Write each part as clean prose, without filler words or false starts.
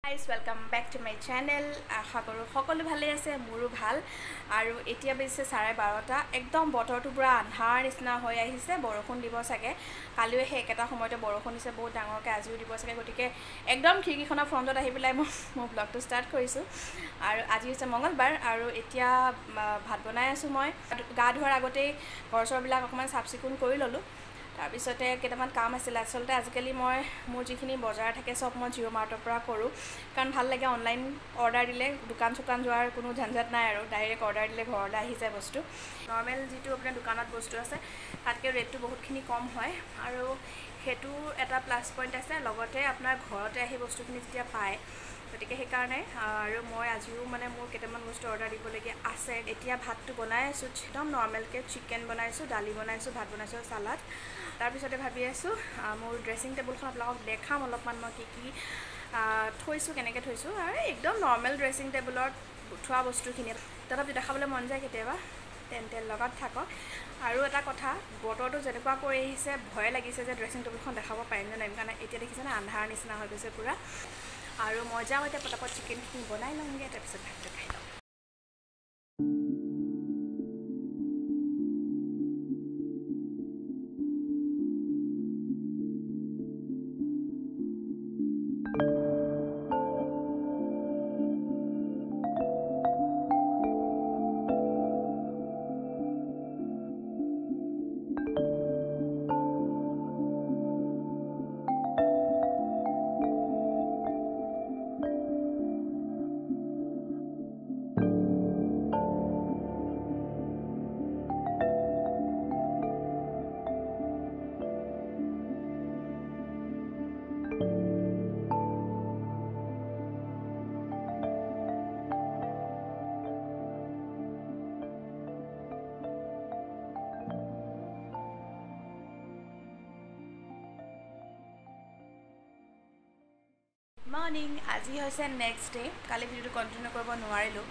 Guys, welcome back to my channel. আশা কৰোঁ সকলো ভালে আছে, মোৰো ভাল। আৰু এতিয়া বাজিছে 12:30। একদম বতৰটো পুৰা আন্ধাৰ নিচিনা হৈ আহিছে, বৰষুণ দিব চাগে। কালিও সেই একেটা সময়তে বৰষুণ দিছে বহুত ডাঙৰকৈ, আজিও দিব চাগে। গতিকে একদম খিৰিকীখনৰ ফ্ৰণ্টত আহি পেলাই মই মোৰ ব্লগটো ষ্টাৰ্ট কৰিছোঁ। আৰু আজি হৈছে মঙলবাৰ আৰু এতিয়া ভাত বনাই আছোঁ। মই গা ধোৱাৰ আগতেই ঘৰ চৰবিলাক অকণমান চাফ চিকুণ কৰি ল'লোঁ। তাৰপিছতে কেইটামান কাম আছিলে। আচলতে আজিকালি মই মোৰ যিখিনি বজাৰ থাকে চব মই জিঅ' মাৰ্টৰ পৰা কৰোঁ, কাৰণ ভাল লাগে। অনলাইন অৰ্ডাৰ দিলে দোকান চোকান যোৱাৰ কোনো ঝঞ্ঝাট নাই আৰু ডাইৰেক্ট অৰ্ডাৰ দিলে ঘৰলৈ আহি যায় বস্তু। নৰ্মেল যিটো আপোনাৰ দোকানত বস্তু আছে তাতকৈ ৰেটটো বহুতখিনি কম হয় আৰু সেইটো এটা প্লাছ পইণ্ট আছে। লগতে আপোনাৰ ঘৰতে আহি বস্তুখিনি যেতিয়া পায়, গতিকে সেইকাৰণে। আৰু মই আজিও মানে মোৰ কেইটামান বস্তু অৰ্ডাৰ দিবলগীয়া আছে। এতিয়া ভাতটো বনাই আছোঁ, একদম নৰ্মেলকৈ চিকেন বনাইছোঁ, দালি বনাইছোঁ, ভাত বনাইছোঁ, চালাড। তাৰপিছতে ভাবি আছোঁ মোৰ ড্ৰেছিং টেবুলখন আপোনালোকক দেখাম অলপমান, মই কি কি থৈছোঁ, কেনেকৈ থৈছোঁ। আৰু একদম নৰ্মেল ড্ৰেছিং টেবুলত থোৱা বস্তুখিনি তথাপি দেখাবলৈ মন যায় কেতিয়াবা। তেন্তে লগত থাকক। আৰু এটা কথা, বতৰটো যেনেকুৱা কৰি আহিছে ভয় লাগিছে যে ড্ৰেছিং টেবুলখন দেখাব পাৰিম নে নোৱাৰিম, কাৰণ এতিয়া দেখিছেনে আন্ধাৰ নিচিনা হৈ গৈছে পূৰা। আৰু মই যাওঁ এতিয়া পটাপট চিকেনখিনি বনাই ল'মগৈ, তাৰপিছত ভাতটো খাই ল'ম। মৰ্ণিং, আজি হৈছে নেক্সট ডে। কালি ভিডিঅ'টো কণ্টিনিউ কৰিব নোৱাৰিলোঁ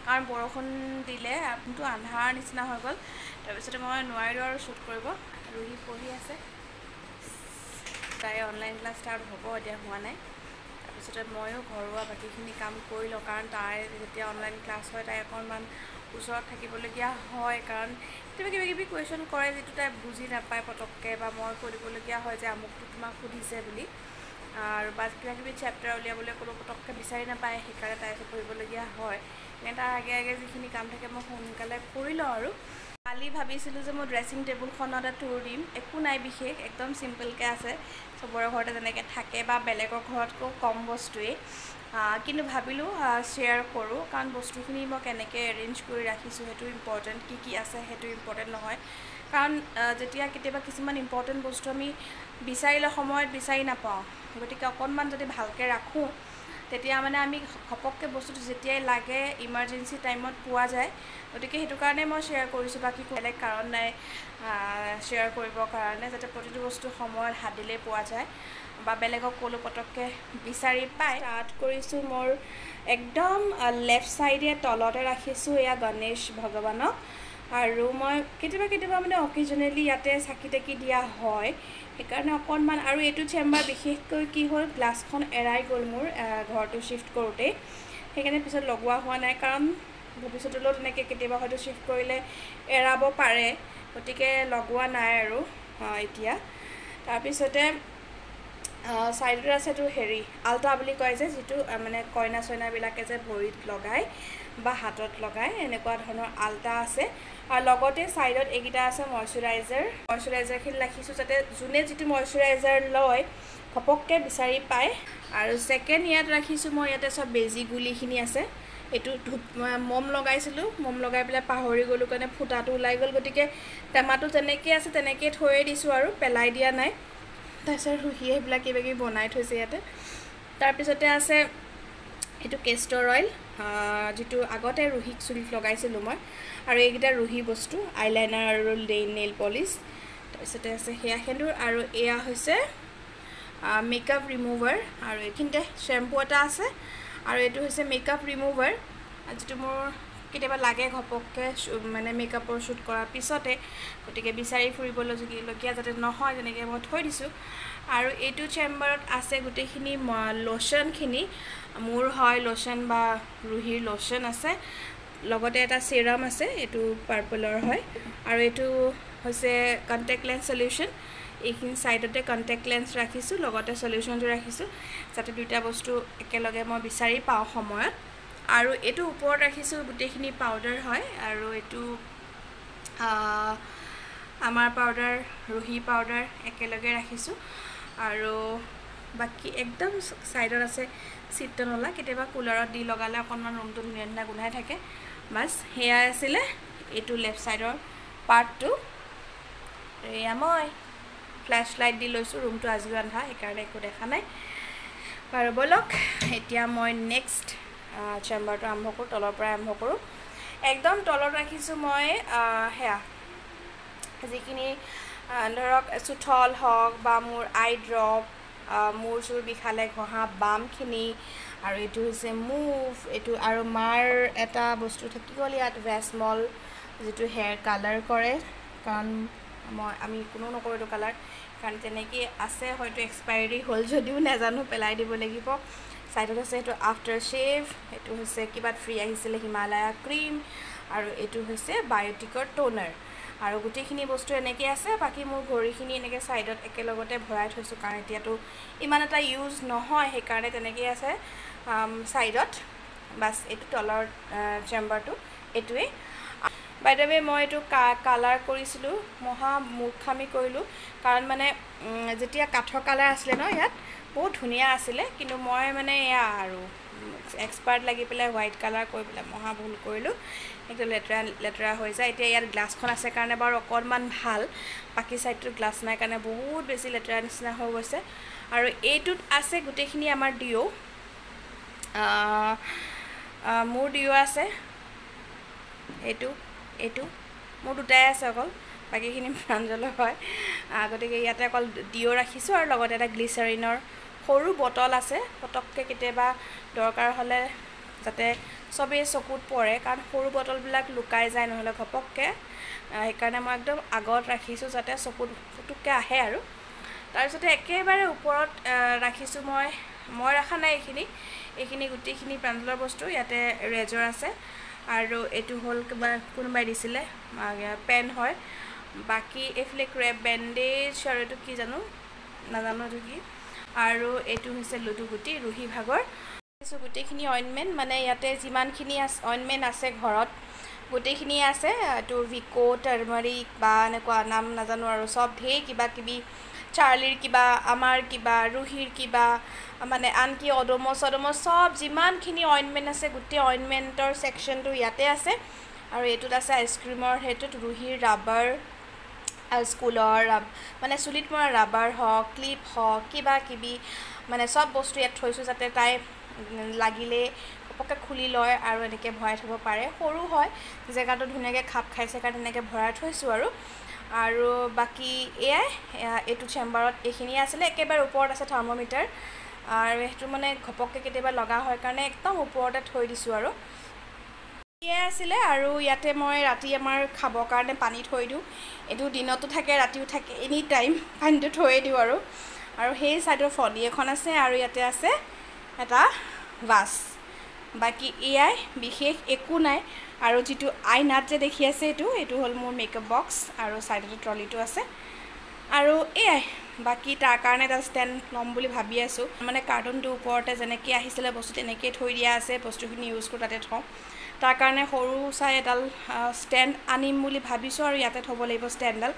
কাৰণ বৰষুণ দিলে, কিন্তু আন্ধাৰ নিচিনা হৈ গ'ল। তাৰপিছতে মই নোৱাৰিলোঁ আৰু শ্বুট কৰিব। ৰুহি পঢ়ি আছে, তাই অনলাইন ক্লাছ ষ্টাৰ্ট হ'ব, এতিয়া হোৱা নাই। তাৰপিছতে ময়ো ঘৰুৱা বাকীখিনি কাম কৰি লওঁ, কাৰণ তাই যেতিয়া অনলাইন ক্লাছ হয় তাই অকণমান ওচৰত থাকিবলগীয়া হয়, কাৰণ কেতিয়াবা কিবা কিবি কুৱেশ্যন কৰে যিটো তাই বুজি নাপায় পটককৈ, বা মই কৈ দিবলগীয়া হয় যে আমুকটো তোমাক সুধিছে বুলি। আৰু বা কিবা কিবি চেপ্টাৰ উলিয়াবলৈ ক'লেও পটককৈ বিচাৰি নাপায়, সেইকাৰণে তাই পঢ়িবলগীয়া হয়। সেইকাৰণে তাৰ আগে আগে যিখিনি কাম থাকে মই সোনকালে কৰি লওঁ। আৰু কালি ভাবিছিলোঁ যে মই ড্ৰেছিং টেবুলখনত এটা টুৰ দিম, একো নাই বিশেষ, একদম চিম্পলকৈ আছে, চবৰে ঘৰতে তেনেকৈ থাকে বা বেলেগৰ ঘৰতকৈও কম বস্তুৱেই। কিন্তু ভাবিলোঁ শ্বেয়াৰ কৰোঁ, কাৰণ বস্তুখিনি মই কেনেকৈ এৰেঞ্জ কৰি ৰাখিছোঁ সেইটো ইম্পৰ্টেণ্ট, কি কি আছে সেইটো ইম্পৰ্টেণ্ট নহয়। কাৰণ যেতিয়া কেতিয়াবা কিছুমান ইম্পৰ্টেণ্ট বস্তু আমি বিচাৰিলে সময়ত বিচাৰি নাপাওঁ, গতিকে অকণমান যদি ভালকৈ ৰাখোঁ তেতিয়া মানে আমি ঘপককৈ বস্তুটো যেতিয়াই লাগে ইমাৰ্জেঞ্চি টাইমত পোৱা যায়। গতিকে সেইটো কাৰণে মই শ্বেয়াৰ কৰিছোঁ, বাকী বেলেগ কাৰণ নাই শ্বেয়াৰ কৰিবৰ কাৰণে, যাতে প্ৰতিটো বস্তু সময়ত হাত দিলেই পোৱা যায় বা বেলেগক ক'লো পটককৈ বিচাৰি পায়। ষ্টাৰ্ট কৰিছোঁ মোৰ একদম লেফ্ট ছাইডে তলতে ৰাখিছোঁ এয়া গণেশ ভগৱানক। আৰু মই কেতিয়াবা কেতিয়াবা মানে অকেজনেলি ইয়াতে চাকি তাকি দিয়া হয়, সেইকাৰণে অকণমান। আৰু এইটো চেম্বাৰ বিশেষকৈ কি হ'ল, গ্লাছখন এৰাই গ'ল মোৰ ঘৰটো শ্বিফ্ট কৰোঁতেই, সেইকাৰণে পিছত লগোৱা হোৱা নাই, কাৰণ ভৱিষ্যতলৈও তেনেকৈ কেতিয়াবা হয়তো শ্বিফ্ট কৰিলে এৰাব পাৰে, গতিকে লগোৱা নাই আৰু এতিয়া। তাৰপিছতে ছাইডত আছে এইটো হেৰি আল্টা বুলি কয় যে, যিটো মানে কইনা চইনাবিলাকে যে ভৰিত লগায় বা হাতত লগায়, এনেকুৱা ধৰণৰ আল্টা আছে। আৰু লগতে ছাইডত এইকেইটা আছে মইশ্চাৰাইজাৰ। মইশ্চাৰাইজাৰখিনি ৰাখিছোঁ যাতে যোনে যিটো মইশ্চাৰাইজাৰ লয় ঘপককৈ বিচাৰি পায়। আৰু ছেকেণ্ড ইয়াত ৰাখিছোঁ মই, ইয়াতে চব বেজী গুলিখিনি আছে। এইটো ধূপ মম লগাইছিলোঁ, মম লগাই পেলাই পাহৰি গ'লোঁ কাৰণে ফুটাটো ওলাই গ'ল, গতিকে টেমাটো যেনেকৈ আছে তেনেকৈয়ে থৈয়ে দিছোঁ আৰু পেলাই দিয়া নাই। তাৰপিছত ৰুহিয়ে সেইবিলাক কিবা কিবি বনাই থৈছে ইয়াতে। তাৰপিছতে আছে এইটো কেষ্টৰ অইল, যিটো আগতে ৰুহিক চুলিত লগাইছিলোঁ মই। আৰু এইকেইটা ৰুহি বস্তু, আইলাইনাৰ আৰু নেইল পলিচ। তাৰপিছতে আছে সেয়া সেন্দুৰ। আৰু এয়া হৈছে মেকআপ ৰিমুভাৰ। আৰু এইখিনিতে শ্বেম্পু এটা আছে। আৰু এইটো হৈছে মেকআপ ৰিমুভাৰ, যিটো মোৰ কেতিয়াবা লাগে ঘপককৈ মানে মেকআপৰ শ্বুট কৰাৰ পিছতে, গতিকে বিচাৰি ফুৰিবলগীয়া যাতে নহয় তেনেকৈ মই থৈ দিছোঁ। আৰু এইটো চেম্বাৰত আছে গোটেইখিনি লোশ্যনখিনি, মোৰ হয় লোশ্যন বা ৰুহিৰ লোশ্যন আছে, লগতে এটা চিৰাম আছে, এইটো পাৰ্পলৰ হয়। আৰু এইটো হৈছে কণ্টেক্ট লেন্স চলিউশ্যন, এইখিনি ছাইডতে কণ্টেক্ট লেন্স ৰাখিছোঁ, লগতে চলিউশ্যনটো ৰাখিছোঁ যাতে দুইটা বস্তু একেলগে মই বিচাৰি পাওঁ সময়ত। আৰু এইটো ওপৰত ৰাখিছোঁ গোটেইখিনি পাউডাৰ হয়, আৰু এইটো আমাৰ পাউডাৰ, ৰুহি পাউডাৰ একেলগে ৰাখিছোঁ। আৰু বাকী একদম ছাইডত আছে চিত্ৰনলা, কেতিয়াবা কুলাৰত দি লগালে অকণমান ৰুমটো ধুনীয়া ধুনীয়া গোন্ধাই থাকে। বাছ সেয়াই আছিলে এইটো লেফ্ট ছাইডৰ পাৰ্টটো। এয়া মই ফ্লেছ লাইট দি লৈছোঁ, ৰুমটো আজিও আন্ধাৰ সেইকাৰণে একো দেখা নাই। বাৰু ব'লক এতিয়া মই নেক্সট চেম্বাৰটো আৰম্ভ কৰোঁ, তলৰ পৰাই আৰম্ভ কৰোঁ। একদম তলত ৰাখিছোঁ মই সেয়া যিখিনি ধৰক চোঠল হওক বা মোৰ আই ড্ৰপ, মূৰ চুৰ বিষালে ঘঁহা বামখিনি, আৰু এইটো হৈছে মুভ, এইটো আৰু মাৰ এটা বস্তু থাকি গ'ল ইয়াত, ভেছমল যিটো হেয়াৰ কালাৰ কৰে, কাৰণ আমি কোনো নকৰোঁ এইটো কালাৰ, কাৰণ তেনেকেই আছে, হয়তো এক্সপায়াৰী হ'ল যদিও নাজানো, পেলাই দিব লাগিব। ছাইডত আছে সেইটো আফটাৰ শ্বেভ, এইটো হৈছে কিবা ফ্ৰী আহিছিলে হিমালয়া ক্ৰীম, আৰু এইটো হৈছে বায়'টিকৰ ট'নাৰ। আৰু গোটেইখিনি বস্তু এনেকৈ আছে। বাকী মোৰ ঘড়ীখিনি এনেকৈ ছাইডত একেলগতে ভৰাই থৈছোঁ, কাৰণ এতিয়াতো ইমান এটা ইউজ নহয়, সেইকাৰণে তেনেকেই আছে ছাইডত। বাছ এইটো তলৰ চেম্বাৰটো এইটোৱেই। বাই the ৱে মই এইটো কালাৰ কৰিছিলোঁ, মহা মূৰ্খামি কৰিলোঁ, কাৰণ মানে যেতিয়া কাঠৰ কালাৰ আছিলে ন ইয়াত বহুত ধুনীয়া আছিলে, কিন্তু মই মানে এয়া আৰু এক্সপাৰ্ট লাগি পেলাই হোৱাইট কালাৰ কৰি পেলাই মহা ভুল কৰিলোঁ, একদম লেতেৰা লেতেৰা হৈ যায়। এতিয়া ইয়াত গ্লাছখন আছে কাৰণে বাৰু অকণমান ভাল, বাকী ছাইডটোত গ্লাছ নাই কাৰণে বহুত বেছি লেতেৰা নিচিনা হৈ গৈছে। আৰু এইটোত আছে গোটেইখিনি আমাৰ ডিঅ', মোৰ ডিঅ' আছে, এইটো এইটো মোৰ দুটাই আছে অকল, বাকীখিনি প্ৰাঞ্জলৰ হয়। গতিকে ইয়াতে অকল ডিঅ' ৰাখিছোঁ, আৰু লগতে এটা গ্লিচাৰিনৰ সৰু বটল আছে, পটককৈ কেতিয়াবা দৰকাৰ হ'লে যাতে চবেই চকুত পৰে, কাৰণ সৰু বটলবিলাক লুকাই যায় নহ'লে ঘপককৈ, সেইকাৰণে মই একদম আগত ৰাখিছোঁ যাতে চকুত পুটুককৈ আহে। আৰু তাৰপিছতে একেবাৰে ওপৰত ৰাখিছোঁ মই ৰখা নাই এইখিনি গোটেইখিনি প্ৰাঞ্জলৰ বস্তু। ইয়াতে ৰেজৰ আছে, আৰু এইটো হ'ল কিবা কোনোবাই দিছিলে পেন হয়। বাকী এইফালে ক্ৰেপ বেণ্ডেজ, আৰু এইটো কি জানো নাজানো এইটো কি। আৰু এইটো হৈছে লুডু গুটি ৰুহি ভাগৰ। গোটেইখিনি অইনমেণ্ট, মানে ইয়াতে যিমানখিনি অইনমেণ্ট আছে ঘৰত গোটেইখিনি আছে। এইটো ভিকো, টাৰ্মাৰিক বা এনেকুৱা নাম নাজানো আৰু চব ঢেৰ কিবা কিবি, চাৰ্লিৰ কিবা, আমাৰ কিবা, ৰুহিৰ কিবা, মানে আনকি অডমছ চডমছ চব যিমানখিনি অইনমেণ্ট আছে গোটেই অইনমেণ্টৰ ছেকশ্যনটো ইয়াতে আছে। আৰু এইটোত আছে আইচক্ৰীমৰ, সেইটোত ৰুহিৰ ৰাবাৰ, স্কুলৰ মানে চুলিত মৰা ৰাবাৰ হওক, ক্লিপ হওক, কিবা কিবি মানে চব বস্তু ইয়াত থৈছোঁ যাতে তাই লাগিলে ঘপককৈ খুলি লয় আৰু এনেকৈ ভৰাই থ'ব পাৰে। সৰু হয় জেগাটো, ধুনীয়াকৈ খাপ খাইছে কাৰণে তেনেকৈ ভৰাই থৈছোঁ। আৰু আৰু বাকী এয়াই এইটো চেম্বাৰত এইখিনিয়ে আছিলে। একেবাৰে ওপৰত আছে থাৰ্মোমিটাৰ, আৰু সেইটো মানে ঘপককৈ কেতিয়াবা লগা হয় কাৰণে একদম ওপৰতে থৈ দিছোঁ। আৰু এয়াই আছিলে। আৰু ইয়াতে মই ৰাতি আমাৰ খাবৰ কাৰণে পানী থৈ দিওঁ, এইটো দিনতো থাকে ৰাতিও থাকে, এনি টাইম পানীটো থৈয়ে দিওঁ। আৰু আৰু সেই ছাইডৰ ফলি এখন আছে, আৰু ইয়াতে আছে এটা বাছ। বাকী এয়াই, বিশেষ একো নাই। আৰু যিটো আইনাত যে দেখি আছে এইটো হ'ল মোৰ মেকআপ বক্স, আৰু ছাইডতে ট্ৰলিটো আছে। আৰু এয়াই, বাকী তাৰ কাৰণে এটা ষ্টেণ্ড ল'ম বুলি ভাবি আছোঁ। মানে কাৰ্টুনটোৰ ওপৰতে যেনেকৈ আহিছিলে বস্তু তেনেকৈয়ে থৈ দিয়া আছে, বস্তুখিনি ইউজ কৰোঁ তাতে থওঁ। তাৰ কাৰণে সৰু চাই এডাল ষ্টেণ্ড আনিম বুলি ভাবিছোঁ, আৰু ইয়াতে থ'ব লাগিব ষ্টেণ্ডডাল।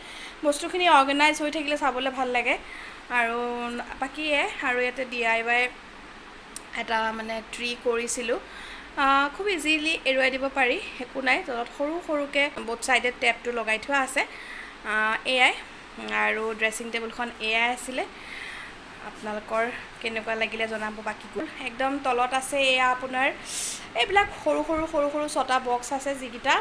বস্তুখিনি অৰ্গেনাইজ হৈ থাকিলে চাবলৈ ভাল লাগে। আৰু বাকী এয়াই। আৰু ইয়াতে DIY এটা মানে ট্ৰি কৰিছিলোঁ, খুব ইজিলি এৰুৱাই দিব পাৰি, একো নাই। তলত সৰু সৰুকৈ বোথ ছাইডে টেপটো লগাই থোৱা আছে। এয়াই। আৰু ড্ৰেছিং টেবুলখন এয়াই আছিলে। আপোনালোকৰ কেনেকুৱা লাগিলে জনাব। বাকী একদম তলত আছে এয়া আপোনাৰ এইবিলাক সৰু সৰু সৰু সৰু ছটা বক্স আছে, যিকেইটা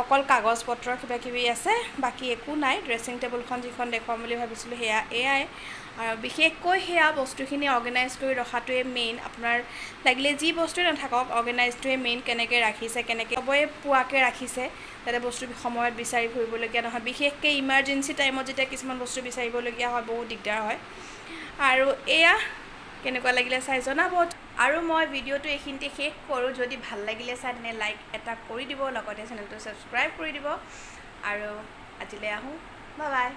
অকল কাগজ পত্ৰ কিবা কিবি আছে, বাকী একো নাই। ড্ৰেছিং টেবুলখন যিখন দেখুৱাম বুলি ভাবিছিলোঁ সেয়া এয়াই। আৰু বিশেষকৈ সেয়া বস্তুখিনি অৰ্গেনাইজ কৰি ৰখাটোৱে মেইন। আপোনাৰ লাগিলে যি বস্তুৱে নাথাকক, অৰ্গেনাইজটোৱে মেইন। কেনেকৈ ৰাখিছে, কেনেকৈ চবৰে পোৱাকৈ ৰাখিছে, যাতে বস্তু সময়ত বিচাৰি ফুৰিবলগীয়া নহয়। বিশেষকৈ ইমাৰ্জেঞ্চি টাইমত যেতিয়া কিছুমান বস্তু বিচাৰিবলগীয়া হয়, বহুত দিগদাৰ হয়। আৰু এয়া কেনেকুৱা লাগিলে চাই জনাব। আৰু মই ভিডিঅ'টো এইখিনিতে শেষ কৰোঁ। যদি ভাল লাগিলে চাই, তেনে লাইক এটা কৰি দিব, লগতে চেনেলটো ছাবস্ক্ৰাইব কৰি দিব। আৰু আজিলৈ আহোঁ, বাই বাই।